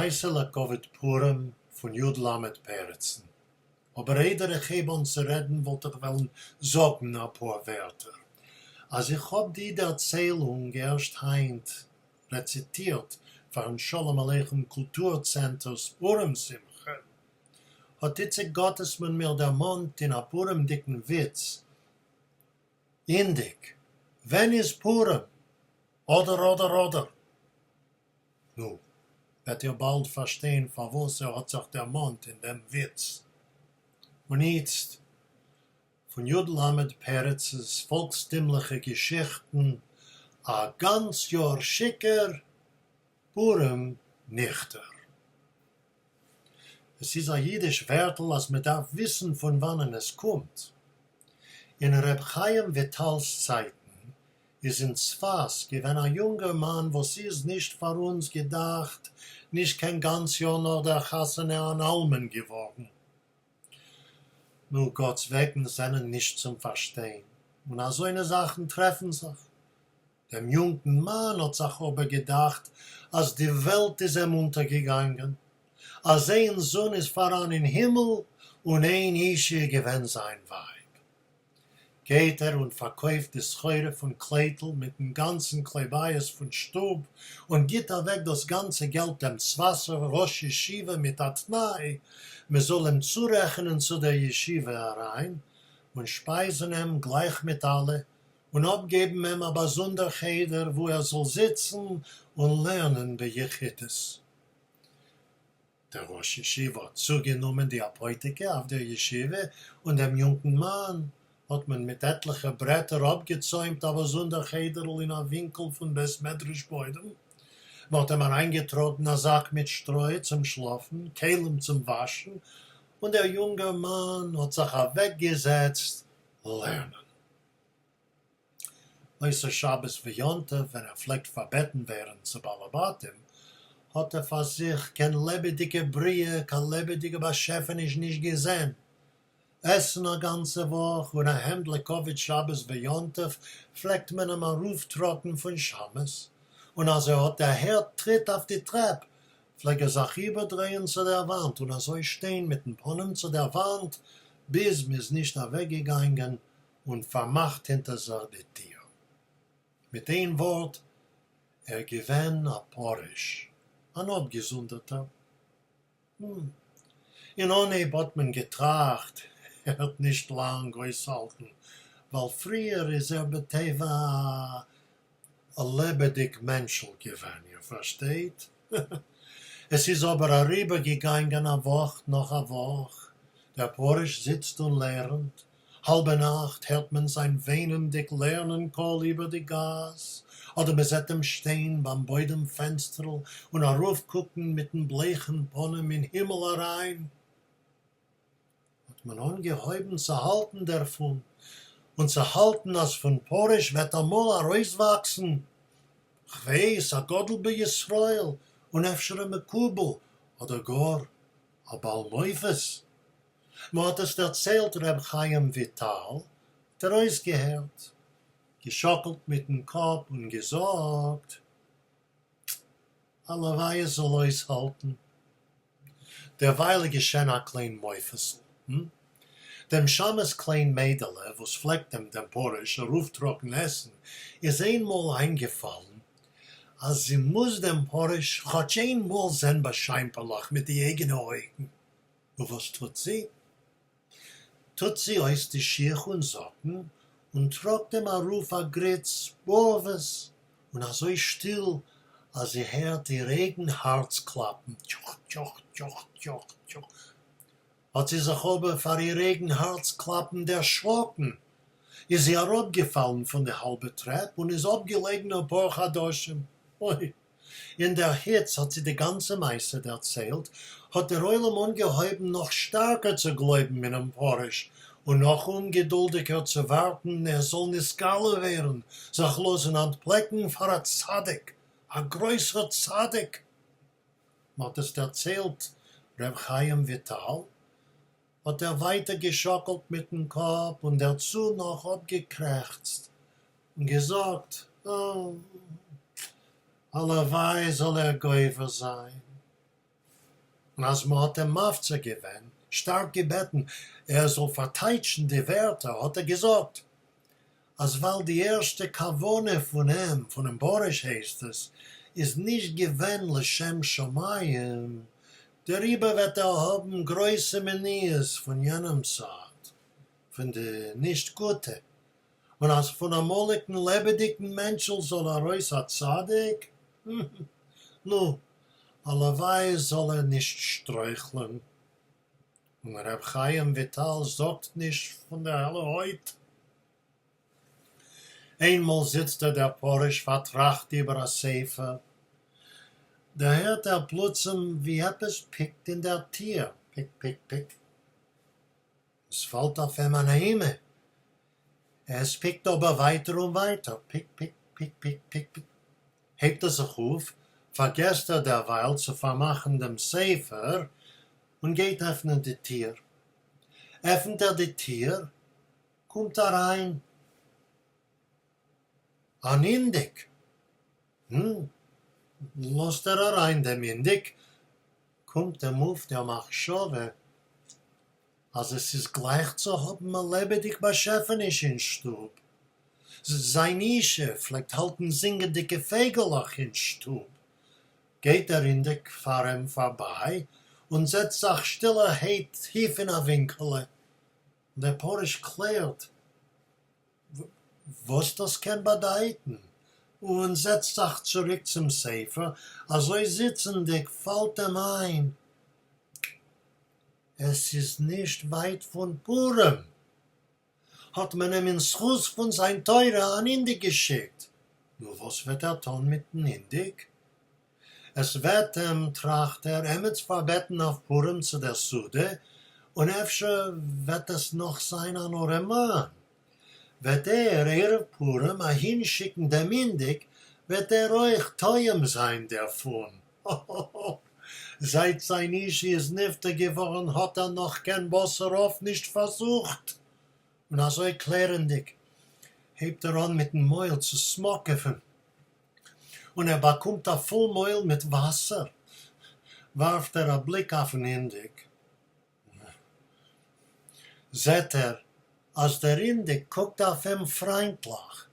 מעשה לכבוד פורים פון י ל פרצן. אבער איידער איך הייב אן צו רעדן וואלט איך וועלן זאגן אפאר ווערטער. אז איך האב די דערציילונג ערשט היינט רעציטירט פארן שלום עליכם קולטור צענטער'ס פורים שמחה, האט איציק גאטעסמאן מיר דערמאנט אין א פורימ'דיגן וויץ, אינדיק, ווען איז פורים? אדר אדר אדר! נו, וועט איר באלד פארשטיין פארוואס ער האט זיך דערמאנט אין דעם וויץ. און איצט, פון י ל פרצ'ס פאלקסטימליכע געשיכטן, א גאנץ יאר שיכור, פורים ניכטער. עס איז א אידיש ווערטל אז מען דארף וויסן פון וואנען עס קומט. אין ר' חיים וויטאל'ס צייטן איז אין צפת געווען א יונגערמאן וואס איז, נישט פאר אונז געדאכט, נישט קיין גאנץ יאר נאך דער חתונה אן אלמן געווארן. נו, גאט'ס וועגן זענען נישט צום פארשטיין, און אזוינע זאכן טרעפן זיך. דעם יונגן מאן האט זיך אבער געדאכט אז די וועלט איז אים אונטערגעגאנגען, אז איין זון איז פאראן אין הימל און איין אשה איז געווען זיין ווייב. גייט ער און פארקויפט די סחורה פון קלייטל מיטן גאנצן כלי בית פון שטוב און גיט אוועק דאס גאנצע געלט דעם צפת'ער ראש ישיבה מיט א תנאי מען זאל אים צורעכענען צו דער ישיבה אריין און שפייזן אים גלייך מיט אלע און אפגעבן אים א באזונדער חדר וואו ער זאל זיצן און לערנען ביחידות. דער ראש ישיבה האט צוגענומען די אפויטיקע אויף דער ישיבה און דעם יונגן מאן האט מען מיט עטליכע ברעטער אפגעצוימט א באזונדער חדר'ל אין א ווינקל פון בית מדרש בוידעם. מען האט אים אריינגעטראגן א זאק מיט שטרוי צום שלאפן, כלים צום וואשן, און דער יונגער מאן האט זיך אוועקגעזעצט לערנען. אויסער שבת ויום טוב ווען ער פלעגט פארבעטן ווערן צו בעלי בתים, האט ער פאר זיך קיין לעבעדיגע בריאה, קיין לעבעדיגע באשעפעניש נישט געזען. עסן א גאנצע וואך און א העמד לכבוד שבת ויום טוב פלעגט מען אים ארויפטראגן פון שמש, און אז ער האט דערהערט טריט אויף די טרעפ פלעג ער זיך איבערדרייען צו דער וואנט און אזוי שטיין מיטן פנים צו דער וואנט ביז מ'איז נישט אוועקגעגאנגען און פארמאכט הינטער זיך די טיר. מיט איין ווארט, ער געווען א פרוש, אן אפגעזונדערטער. אין אנהייב האט מען געטראכט ער וועט נישט לאנג אויסהאלטן, ווייל פריער איז ער בטבע א לעבעדיג מענטשל געווען, איר פארשטייט? עס איז אבער אריבערגעגאנגען א וואך נאך א וואך, דער פרוש זיצט און לערנט, האלבע נאכט הערט מען זיין וויינענדיג לערנען קול איבער די גאס, אדער מען זעט אים שטיין ביים בוידעם פענסטערל און ארויפקוקן מיטן בלייכן פנים אין הימל אריין. האט מען אנגעהויבן צו האלטן דערפון, און צו האלטן אז פון פרוש וועט אמאל ארויסוואקסן, כ'ווייס, א גדול בישראל, און אפשר א מקובל, אדער גאר א בעל מופת. מ'האט עס דערציילט ר' חיים וויטאל, האט ער אויסגעהערט, געשאקלט מיטן קאפ און געזאגט, הלוואי עס זאל אויסהאלטן. דערווייל איז געשען א קליין מופת'ל. דעם שמש'ס קליין מיידעלע וואס פלעגט אים, דעם פרוש, ארויפטראגן עסן, איז איינמאל איינגעפאלן אז זי מוז דעם פרוש כאטש איינמאל זען באשיינפערליך מיט די אייגענע אויגן. נו וואס טוט זי? טוט זי אויס די שיך און זאקן און טראגט אים ארויף א גריץ בארוועס און אזוי שטיל אז זי הערט איר אייגן הארץ קלאפן טשוך טשוך טשוך טשוך טשוך. האט זי זיך אבער פאר איר אייגן הארץ קלאפן דערשראקן, איז זי אראפגעפאלן פון די האלבע טרעפ און איז אפגעלעגן אפאר חדשים. אוי! אין דער היץ האט זי די גאנצע מעשה דערציילט, האט דער עולם אנגעהויבן נאך שטארקער צו גלויבן אינעם פרוש, און נאך אומגעדולדיגער צו ווארטן ער זאל נתגלה ווערן, זיך לאזן אנטפלעקן פאר א צדיק, א גרויסער צדיק. מ'האט עס דערציילט ר' חיים וויטאל, האט ער ווייטער געשאקלט מיטן קאפ און דערצו נאך אפגעקרעכצט און געזאגט, אה, הלוואי זאל ער גובר זיין. און אז מ'האט אים מפציר געווען, שטארק געבעטן ער זאל פארטייטשן די ווערטער, האט ער געזאגט אז ווייל די ערשטע כוונה פון אים, פונעם פרוש הייסט עס, איז נישט געווען לשם שמים, דעריבער וועט ער האבן גרויסע מניעות פון יענעם צד, פון די נישט גוטע, און אז פון אמאליגן לעבעדיגן מענטשל זאל ארויס א צדיק? נו, הלוואי זאל ער נישט שטרויכלען. און ר' חיים וויטאל זאגט נישט פון דער העלע הויט. איינמאל זיצט ער דער פרוש פארטראכט איבער א ספר, דערהערט ער פלוצים ווי עפעס פיקט אין דער טיר, פיק פיק פיק. עס פאלט אויף אים אן אימה, עס פיקט אבער ווייטער און ווייטער, פיק פיק פיק פיק פיק פיק. הייבט ער זיך אויף, פארגעסט ער דערווייל צו פארמאכן דעם ספר, און גייט עפנען די טיר. עפנט ער די טיר, קומט אריין אן אינדיק. לאזט ער אריין דעם אינדיק, קומט אים אויף דער מחשבה אז עס איז גלייך צו האבן א לעבעדיג באשעפעניש אין שטוב. זיין אישה פלעגט האלטן זינגענדיגע פייגעלעך אין שטוב. גייט דער אינדיק פאר אים פארביי און זעצט זיך שטילערהייט טיף אין א ווינקעלע. און דער פרוש קלערט וואס דאס קען באדייטן, און זעצט זיך צוריק צום ספר, אזוי זיצנדיג פאלט אים איין, עס איז נישט ווייט פון פורים, האט מען אים אין זכות פון זיין תורה אן אינדיק געשיקט, נו וואס וועט ער טון מיטן אינדיק? עס וועט אים, טראכט ער, עמעץ פארבעטן אויף פורים צו דער סעודה, און אפשר וועט עס נאך זיין אן ארעמאן, וועט ער ערב פורים אהינשיקן דעם אינדיק, וועט ער אויך טועם זיין דערפון. האהאהא. זייט זיין אישה איז נפטר געווארן האט ער נאך קיין בשר עוף נישט פארזוכט. און אזוי קלערענדיג הייבט ער אן מיטן מויל צו סמאקעווען, און ער באקומט א פול מויל מיט וואסער, ווארפט ער א בליק אויפן אינדיק, זעט ער אז דער אינדיק קוקט אויף אים פריינטליך,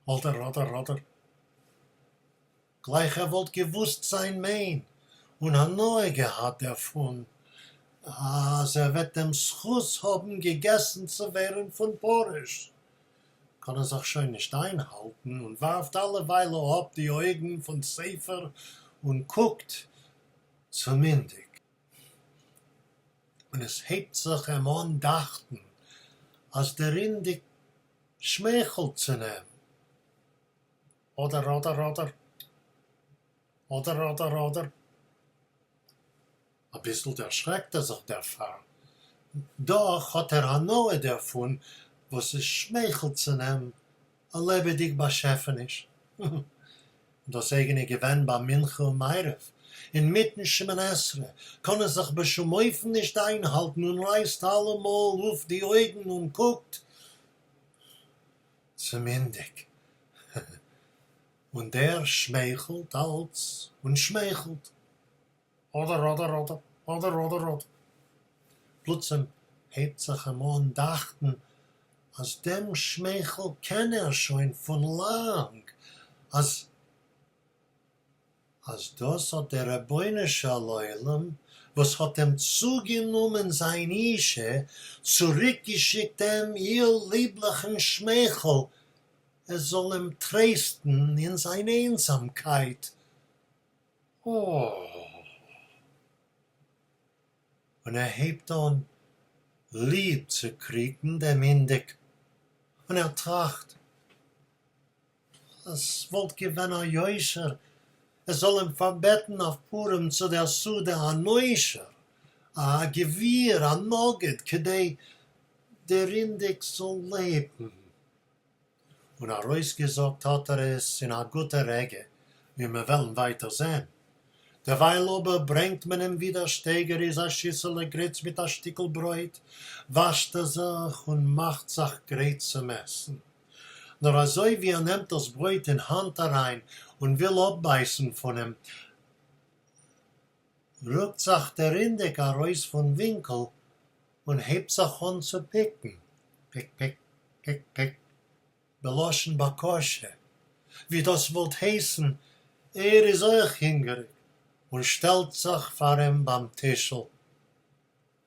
אדער אדער אדער גלייך ער וואלט געוואוסט זיין מיין און הנאה געהאט דערפון אז ער וועט דעם זכות האבן געגעסן צו ווערן פון פרוש, קאן ער זיך שוין נישט איינהאלטן און ווארפט אלע וויילע אפ די אויגן פון ספר און קוקט צום אינדיק. און עס הייבט זיך אים אן דאכטן אז דער אינדיק שמייכלט צו אים. אדער אדער אדער אדער אדער אדער. אביסל דערשרעקט ער זיך דערפאר, דאך האט ער הנאה דערפון וואס עס שמייכלט צו אים א לעבעדיג באשעפעניש. און דאס אייגענע געווען ביי מנחה און מעריב, אינמיטן שמונה עשרה, קאן ער זיך בשום אופן נישט איינהאלטן און רייסט אלעמאל אויף די אויגן און קוקט צום אינדיק, און דער שמייכלט אלץ און שמייכלט. אדער אדער אדער אדער אדער אדער. פלוצים הייבט זיך אים אן דאכטן אז דעם שמייכל קען ער שוין פון לאנג, אז אז דאס האט דער רבונו של עולם וואס האט אים צוגענומען זיין אישה צוריקגעשיקט אים איר ליבליכן שמייכל עס זאל אים טרייסטן אין זיין איינזאמקייט. און ער הייבט אן ליב צו קריגן דעם אינדיק, און ער טראכט אז ס'וואלט געווען א יושר ער זאל אים פארבעטן אויף פורים צו דער סעודה אן עושר, א גביר, א נגיד, כדי דער אינדיק זאל לעבן. און ארויסגעזאגט האט ער עס אין א גוטע רגע, ווי מיר וועלן ווייטער זען. דערווייל אבער ברענגט מען אים ווי דער שטייגער איז א שיסעלע גריץ מיט א שטיקל ברויט, וואשט ער זיך און מאכט זיך גרייט צום עסן. נאר אזוי ווי ער נעמט דאס ברויט אין האנט אריין און וויל אפבייסן פון אים. רוקט זיך דער אינדיק ארויס פון ווינקל און הייבט זיך אן צו פיקן, פיק פיק, פיק פיק, בלשון בקשה, ווי דאס וואלט הייסן, ער איז אויך הונגעריג, און שטעלט זיך פאר אים ביים טישל.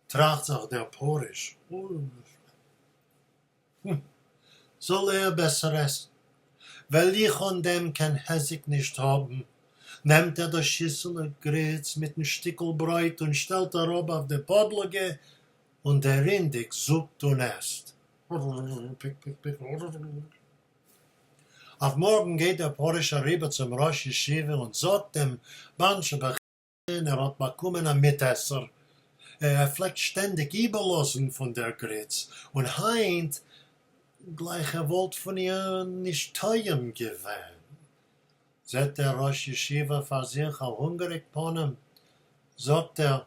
טראכט זיך דער פרוש, זאל ער בעסער עסן, וועל איך אן דעם קיין היזק נישט האבן. נעמט ער דאס שיסעלע גריץ מיטן שטיקל ברויט און שטעלט אראפ אויף די פאדלאגע, און דער אינדיק זופט און עסט. אויף מארגן גייט דער פרוש אריבער צום ראש ישיבה און זאגט אים בנשי און ער האט באקומען א מיטעסער, ער פלעגט שטענדיג איבערלאזן פון דער גריץ, און היינט גלייך ער וואלט פון איר נישט טועם געווען. זעט דער ראש ישיבה פאר זיך א הונגעריג פנים, זאגט ער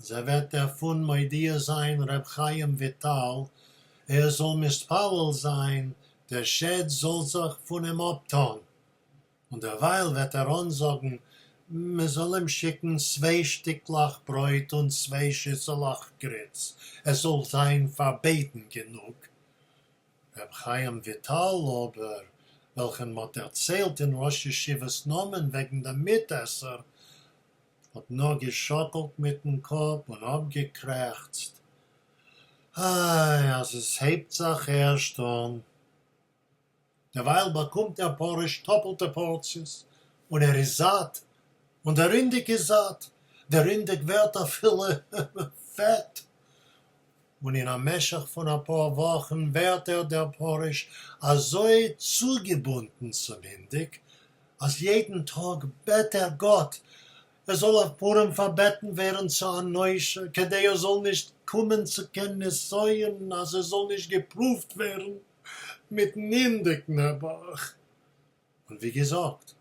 אז ער וועט דערפון מודיע זיין ר' חיים וויטאל ער זאל מתפלל זיין דער שד זאל זיך פון אים אפטאן, און דערווייל וועט ער אנזאגן מען זאל אים שיקן צוויי שטיקלעך ברויט און צוויי שיסעלעך גריץ, עס זאל זיין פאר ביידן גענוג. ר' חיים וויטאל אבער, וועלכן מ'האט דערציילט אין ראש ישיבה'ס נאמען וועגן דעם מיטעסער, האט נאר געשאקלט מיטן קאפ און אפגעקרעכצט, איי, אז עס הייבט זיך ערשט אן. דערווייל באקומט דער פרוש טאפלטע פארציעס און ער איז זאט, און דער אינדיק איז זאט, דער אינדיק ווערט אפילו פעט, און אין א משך פון אפאר וואכן ווערט ער דער פרוש אזוי צוגעבונדן צום אינדיק אז יעדן טאג בעט ער גאט ער זאל אויף פורים פארבעטן ווערן צו אן עושר כדי ער זאל נישט קומען צו קיין נסיון אז ער זאל נישט געפרואווט ווערן מיטן אינדיק נעבעך. און ווי געזאגט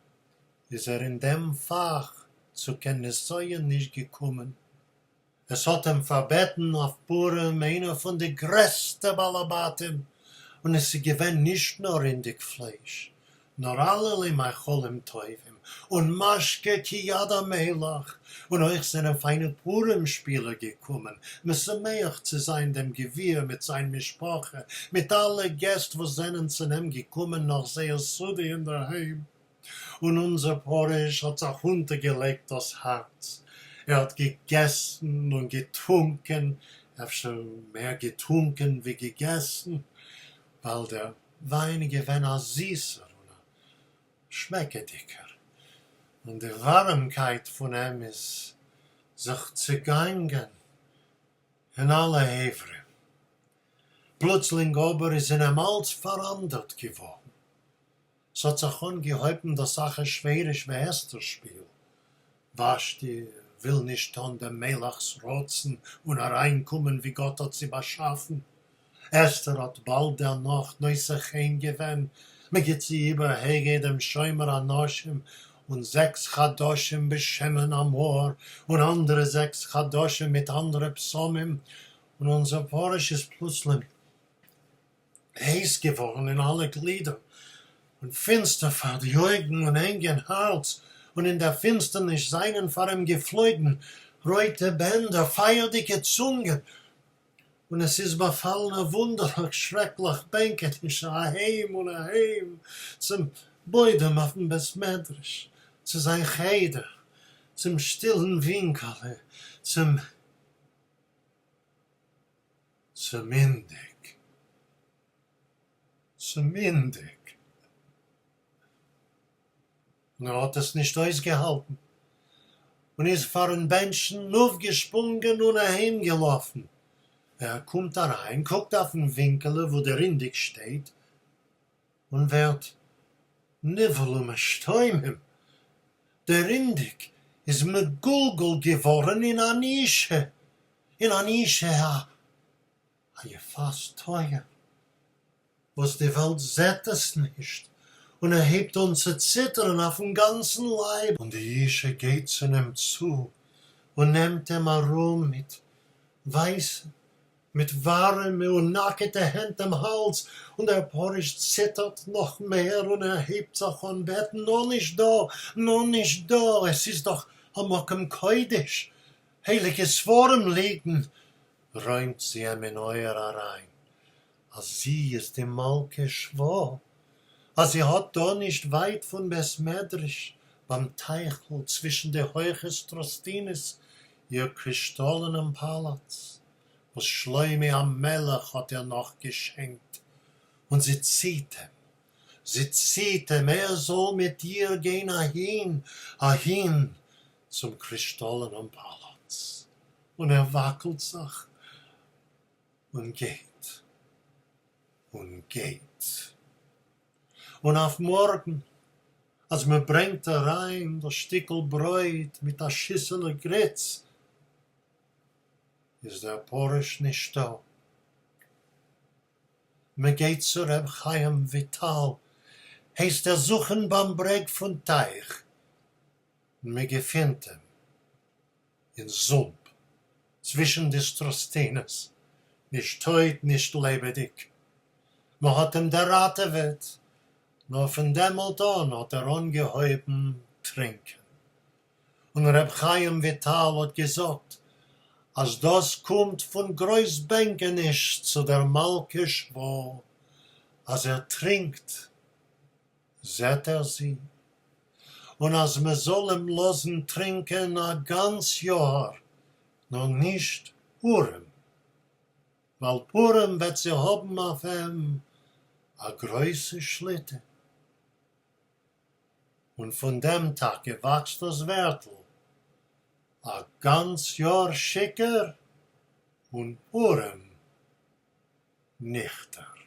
איז ער אין דעם פאך צו קיין נסיון נישט געקומען. עס האט אים פארבעטן אויף פורים איינער פון די גרעסטע בעלי בתים, און עס איז געווען נישט נאר אינדיק פלייש, נאר אלערליי מאכלים טובים, און משקה כיד המלך, און אויך זענען פיינע פורים שפילער געקומען משמח צו זיין דעם גביר מיט זיין משפחה, מיט אלע געסט וואס זענען צו אים געקומען נאך זייער סעודה אינדערהיים. און אונזער פרוש האט זיך אונטערגעלייגט דאס הארץ, ער האט געגעסן און געטרונקען, אפשר מער געטרונקען ווי געגעסן, ווייל דער וויין איז געווען א זיסער און א שמעקעדיגער, און די ווארעמקייט פון אים איז זיך צעגאנגען אין אלע אברים. פלוצלינג אבער איז אין אים אלץ פאראנדערט געווארן. ס'האט זיך אנגעהויבן דאס אחשורוש ואסתר שפיל. ושתי וויל נישט טון דעם מלך'ס רצון און אריינקומען ווי גאט האט זי באשאפן. אסתר האט באלד דערנאך נושא חן געווען, מ'גיט זי איבער הגי דעם שומר הנשים און זעקס חדשים בשמן המור און אנדערע זעקס חדשים מיט אנדערע בשמים, און אונזער פרוש איז פלוצלינג הייס געווארן אין אלע גלידער, און פינסטער פאר די אויגן און ענג אין הארץ, און אין דער פינסטערניש זיינען פאר אים געפלויגן רויטע בענדער, פייערדיקע צונגען, און עס איז באפאלן א וואונדערליך שרעקליך בענקעניש אהיים און אהיים, צום בוידעם אויפן בית מדרש, צו זיין חדר, צום שטילן ווינקעלע, צום. צום אינדיק. צום אינדיק. און ער האט עס נישט אויסגעהאלטן און איז פארן בענטשן אויפגעשפרונגען און אהיים געלאפן. ער קומט אריין, קוקט אויפן ווינקעלע וואו דער אינדיק שטייט, און ווערט נבהל ומשתומם, דער אינדיק איז מגולגל געווארן אין אן אישה, אין אן אישה א יפת תואר, וואס די וועלט זעט עס נישט, און ער הייבט אן צו ציטערן אויפן גאנצן לייב, און די אישה גייט צו אים צו און נעמט אים ארום מיט ווייסע מיט וואַרעמע און נאַקעטע הענט דעם האַלדז, און דער פּרוש ציטערט נאָך מער און ער הייבט זיך אָן בעטן, נאָר נישט דאָ, נאָר נישט דאָ, עס איז דאָך א מקום קודש, הייליגע ספרים ליגן, רוימט זי אים אין אויער אריין, אז זי איז די מלכה שבא, אז זי האט דא נישט ווייט פון בית מדרש, ביים טייכל צווישן די הויכע סטראסטינעס, איר קרישטאלענעם פאלאץ, וואס שלמה המלך האט איר נאך געשענקט, און זי ציט אים, זי ציט אים ער זאל מיט איר גיין אהין, אהין צום קרישטאלענעם פאלאץ, און ער וואקלט זיך און גייט און גייט, און אויף מארגן אז מען ברענגט אריין דאס שטיקל ברויט מיט א שיסעלע גריץ, איז דער פרוש נישטא. מען גייט צו ר' חיים וויטאל, הייסט ער זוכן ביים ברעג פון טייך, און מען געפינט אים אין זומפ צווישן די סטראסטינעס, נישט טויט נישט לעבעדיג. מען האט אים דערראטעוועט, נאר פון דעמאלט אן האט ער אנגעהויבן טרינקען. און ר' חיים וויטאל האט געזאגט אז דאס קומט פון גרויס בענקעניש צו דער מלכה שבא, אז ער טרינקט זעט ער זי, און אז מען זאל אים לאזן טרינקען א גאנץ יאהר, נאר נישט פורים, ווייל פורים וועט זי האבן אויף אים א גרויסע שליטה. און פון דעם טאקע וואקסט דאס ווערטל, א גאנץ יאר שיכור און פורים ניכטער.